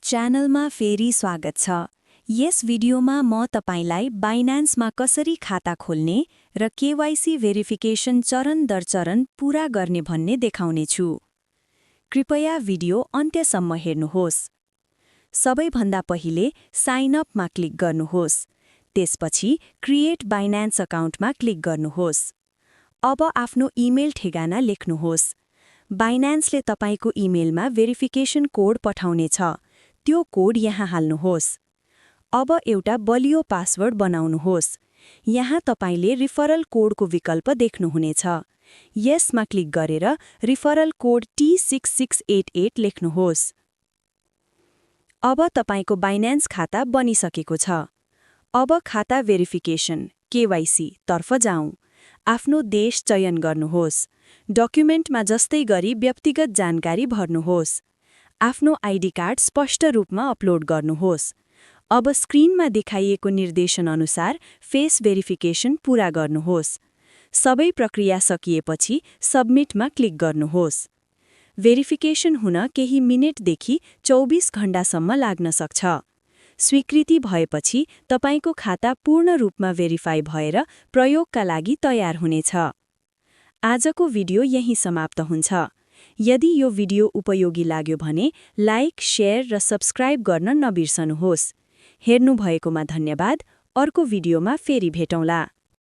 च्यानलमा फेरि स्वागत छ। यस भिडियोमा म तपाईलाई बाइनान्समा कसरी खाता खोल्ने र केवाइसी भेरिफिकेसन चरण दर चरण पूरा गर्ने भन्ने देखाउनेछु। कृपया भिडियो अन्त्यसम्म हेर्नुहोस्। सबैभन्दा पहिले साइन अपमा क्लिक गर्नुहोस्। त्यसपछि क्रिएट बाइनान्स अकाउन्टमा क्लिक गर्नुहोस्। अब आफ्नो इमेल ठेगाना लेख्नुहोस्। बाइनान्सले तपाईको इमेलमा भेरिफिकेसन कोड पठाउनेछ। त्यो कोड यहाँ हाल्नुहोस्। अब एउटा बलियो पासवर्ड बनाउनुहोस्। यहाँ तपाईले रिफरल कोडको विकल्प देख्नुहुनेछ। यसमा क्लिक गरेर रिफरल कोड T6688 लेख्नुहोस्। अब तपाईको बाइनान्स खाता बनिसकेको छ। अब खाता भेरिफिकेसन केवाइसी तर्फ जाउँ। आफ्नो देश चयन गर्नुहोस्। डकुमेन्टमा जस्तै गरी व्यक्तिगत जानकारी भर्नुहोस्। आफ्नो आइडी कार्ड स्पष्ट रूपमा अपलोड गर्नुहोस्। अब स्क्रिनमा देखाइएको निर्देशन अनुसार फेस भेरिफिकेसन पूरा गर्नुहोस्। सबै प्रक्रिया सकिएपछि सबमिटमा क्लिक गर्नुहोस्। भेरिफिकेसन हुन केही मिनेटदेखि 24 घण्टासम्म लाग्न सक्छ। स्वीकृति भएपछि तपाईको खाता पूर्ण रूपमा भेरिफाई भएर प्रयोगका लागि तयार हुनेछ। आजको भिडियो यही समाप्त हुन्छ। यदि यो भिडियो उपयोगी लाग्यो भने लाइक, शेयर र सब्स्क्राइब गर्न नबिर्सनुहोस्। हेर्नुभएकोमा धन्यवाद। अर्को भिडियोमा फेरि भेटौँला।